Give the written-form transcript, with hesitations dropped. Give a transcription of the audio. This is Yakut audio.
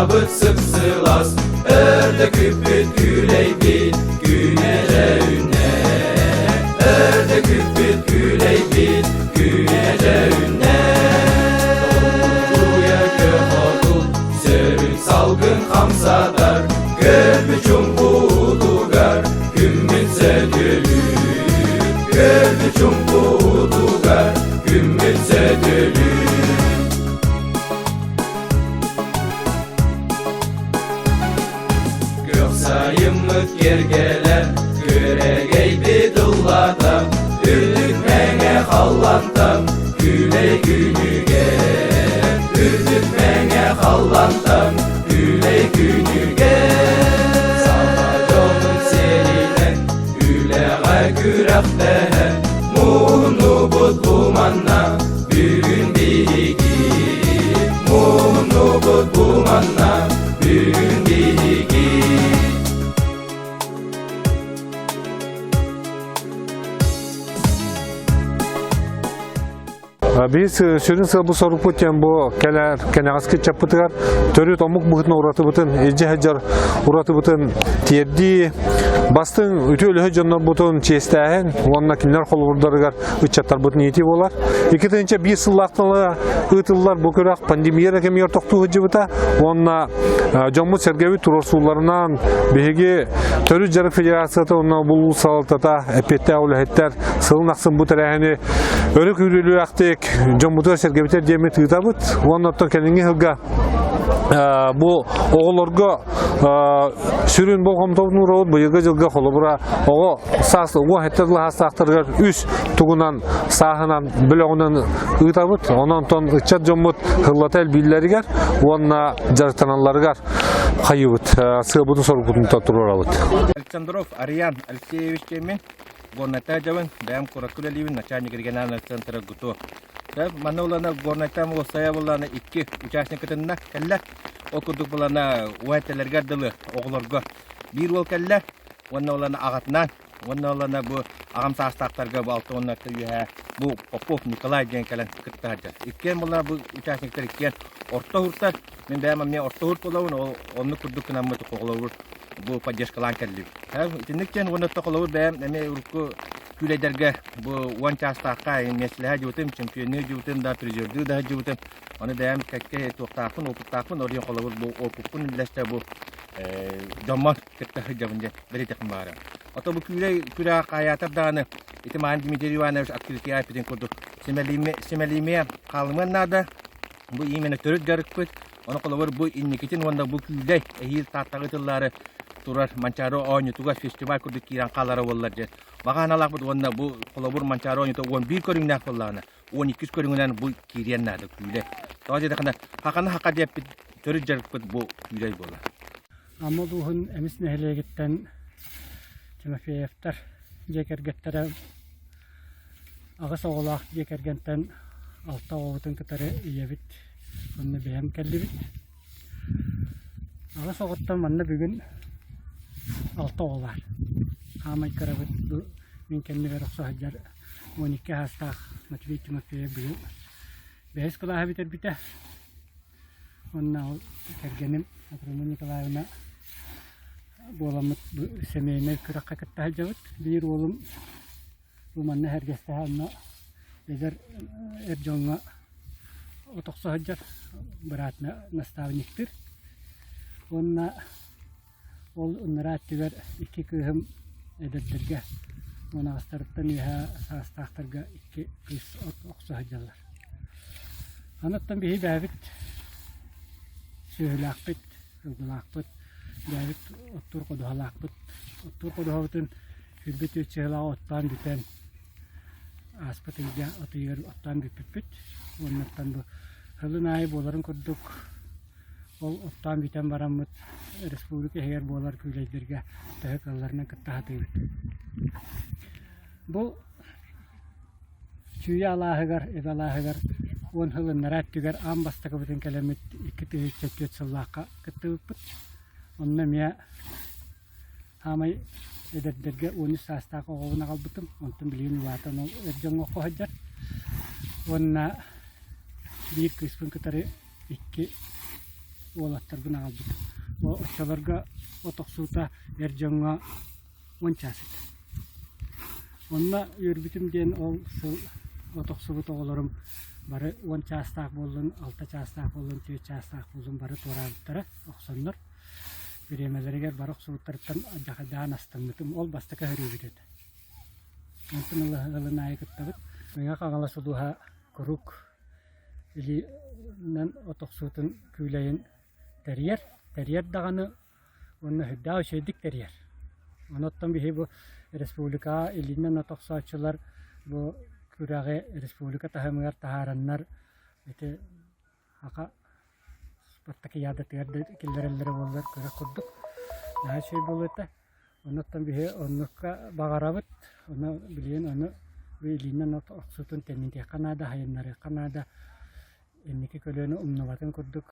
Сылгабыт сып-сылаас, Өрдөкүппүт күлэйбит, Күнэ үүннэ. Өрдөкүппүт күлэйбит, Күнэ үүннэ. Толкуйа көх Сөрүн салгын хамсатар, Көрбүт чуҥкутугар, Күммүт сөтүөлүүр. Көрбүт чуҥкутугар, Күммүт сөтүөлүүр. Күөх сайыммыт киэргэлэ, күөрэгэйбит ыллата, Үрдүк мэҥэ халлантан күлэй күнүгэр. Үрдүк мэҥэ халлантан күлэй күнүгэр. Саха дьонун сиэринэн үлэҕэ күрэхтэһэн, Муһуннубут бу манна бүгүн биһиги. Муһуннубут бу манна бүгүн биһиги. Биир сүрүн сыалбыт сорукпут диэн бу кэлэр кэнэҕэски ыччаппытыгар төрүт омук быһыытынан уратыбытын илдьэ сылдьар уратыбытын тиэрдии, бастыҥ үтүө үлэһит дьоннорбутун чиэстээһин уонна кинилэр холобурдарыгар ыччаттарбытын иитии буолар. 2001 сыллаахтан ыытыллар бу күрэх пандемия эрэ кэмигэр тохтуу сылдьыбыта уонна дьоммут-сэргэбит туруорсууларынан биһиги төрүт дьарык федерацията уонна улуус салалтата эппиэттээх үлэһиттэр сылын ахсын бу тэрээһини өрө күүрүүлээхтик дьоммутугар-сэргэбитигэр диэммит ыытабыт уонна оттон кэлиҥҥи сылга бу оҕолорго сүрүн болҕомтобутун уурабыт быйылгы дьылга холобура оҕо саас уҥуох эттэр саастаахтарыгар үс тугунан сааһынан бөлөҕүнэн ыытабыт онон онтон ыччат дьоммут сыллата элбииллэригэр уонна дьарыктаналларыгар хайыбыт сыабытын сорукпутун туруорабыт. Александров Ариан Алексеевич диэммин Горнайта дьабын, бэйэм куоракка үлэлиибин, начальник регионального центра ГТО. Манна улана Горнайтан уопсайа буллана икки участник кытынна кэллэ. Ол курдук булана уһайталаргар дылы оҕолорго биир уол кэллэ. Уонна улана аҕатынан, уонна улана бу аҕам саастаахтарга бу алта уоннарта үөһэ бу Попов Николай диэн кэлэн кытта сылдьар. Иккиэн булла бу участниктар иккиэн орто уһуртар. Мин бэйэм эмиэ орто уһурт буолабын, ол оннук курдук гынаммыт оҕолорбут бу поддержкалаан кэллибит. Итинник диэн уонна холобур бэйэм эмиэ урукку күүлэйдэргэ бу уон чаастаахха миэстэлэһэ дьыбытым, чемпионнуу дьыбытым да, призердүү да дьыбытым. Ону бэйэм кэккэ туохтаахпын, опыттаахпын, оройуон холобур бу опыппын үллэстэ бу дьоммор кытта сылдьабын диэн бэлиэтэхпин баара. Ото бу күүлэй күрэх хаайаатар даҕаны ити маан Дмитрий Иванович открытие айпытын курдук симэлиимиэ хаалымыан наада. Бу именно төрүт дьарыкпыт. Ону холобур бу инникитин уонна бу күүлэй эһиил Тааттаҕа ыытыллаары турар Манчаары оонньуутугар фестиваль курдук киирэн хаалара буоллар диэн баҕа санаалаахпыт уонна бу холобур Манчаары оонньуута 11 көрүҥнээх буоллаҕына 12 көрүҥүнэн бу киириэн наада күүлэй. Тоҕо диэтэххинэ хаханы хака диэппит төрүт дьарыкпыт бу күүлэй буолар. Амма улууһун Эмис нэһилиэгиттэн Тимофеевтар дьиэ кэргэттэрэ аҕыс оҕолоох дьиэ кэргэнтэн алта оҕобутун кытары ийэбит уонна бэйэм кэллибит. Аҕыс оҕоттон манна бүгүн алта оҕо баар. Хаамай кырабыт бу мин кэннибэр охсо сылдьар 12 саастаах Матвей Тимофеев быйыл бэһис кылааһы бүтэрбитэ. Уонна ол кэргэним Акрона Николаевна буоламмыт бу семейнай күрэххэ кытта сылдьабыт. Биир уолум бу манна сэргэстэһэ онно эдэр эр дьоҥҥо от охсо сылдьар быраатына наставниктыыр. Уонна ол ынараа өттүгэр икки кыыһым эдэрдэргэ уонаҕастарыттан үөһээ саастаахтарга икки кыыс от охсо сылдьаллар. Аны оттон биһи бэйэбит сүөһүлээхпит, сылгылаахпыт, бэйэбит оттуур ходуһалаахпыт. Оттуур ходуһабытын сүүрбэ түөрт сыһыылааҕы оттоон бүтэн ааспыт ыйга от ыйыгар оттоон бүппүппүт. Уоннаттан бу сылын аайы буоларын курдук ол оттоон бүтэн бараммыт республика иһигэр буолар күүлэйдэргэ төһө кыалларынан кытта сатыыбыт. Бу Чүүйэ алааһыгар, Эбэ алааһыгар уон сыл ыннараа өттүгэр аан бастакыбытын кэлэммит 2004 сыллаахха кыттыбыппыт. Онно эмиэ саамай эдэрдэргэ 13 саастаах оҕобун аҕалбытым. Онтон билигин улаатан ол эр дьоҥҥо сылдьар. Уонна биир кыыспын кытары икки уолаттарбын аҕалбытым. Оччолорго от охсуута эр дьоҥҥо уон чаас этэ. Онно үөрбүтүм диэн ол сыл от охсубут оҕолорум бары уон чаастаах буоллун, алта чаастаах буоллун, түөрт чаастаах буоллун бары туораабыттара охсоннор. Бириэмэлэригэр бары охсубуттарыттан дьаһайдаан астыммытым. Ол бастакы өһөрүүбүт этэ. Онтон ыла ыалын аайы кыттабыт. Мэҥэ Хаҥалас улууһа куруук илиинэн от охсуутун күүлэйин тэрийэр. Тэрийэр даҕаны уонна сүрдээх үчүгэйдик тэрийэр. Онон биһи бу республикаҕа илиинэн от охсооччулар бу күрэҕи республика таһымыгар таһаараннар ити Аха спартакиадатыгар да киллэрэллэрэ буоллар күрэх курдук наһаа үчүгэй буолуо этэ. Оннуттан биһи оннукка баҕарабыт. Ону билигин ону бу илиинэн от охсуутун тэнитиэххэ наада, сайыннарыахха наада. Инники көлүөнэ умнубатын курдук.